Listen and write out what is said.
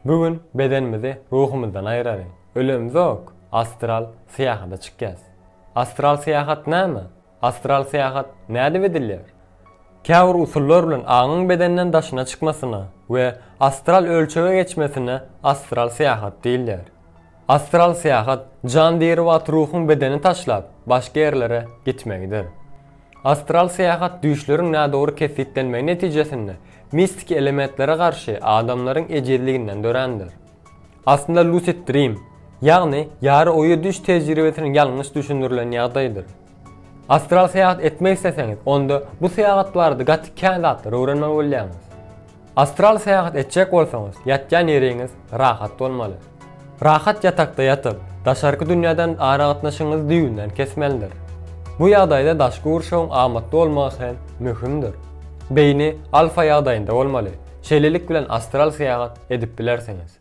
Bu gün bedenimizi ruhumyzdan aýyralyň. Ölemzok, astral syýahata çykýas. Astral syýahat näme? Astral syýahat nädip edilýär? Käbir usullar bilen aňyň bedenden daşyna çykmasyna we astral ölçege geçmesine astral syýahat diýilýär. Astral syýahat, jan diri wagt ruhuň bedeni taşlap, başga ýerlere gitmegidir. Astral syýahat düýşleriň nädogry kesgitlenmegi netijesinde mistiki elementlere garşy adamlaryň ejizliginden dörändir. Aslynda lucid dream, ýagny ýary oýa düýş tejribesiniň ýalňyş düşündirilen ýagdaýydyr. Astral syýahat etmek isleseňiz, onda bu syýahat barada gaty kän zatlar öwrenmeli bolýaňyz. Astral syýahat etjek bolsaňyz, ýatýan ýeriňiz rahat bolmaly. Rahat ýatakda ýatyp, daşarky dünýäden aragatnaşygyňyzy düýbünden kesmelidir. Bu ýagdaýda daşky gurşawyň amatly bolmagy hem möhümdir. Beýni alfa ýagdaýynda bolmaly. Şeýlelik bilen astral syýahat edip bilersiňiz.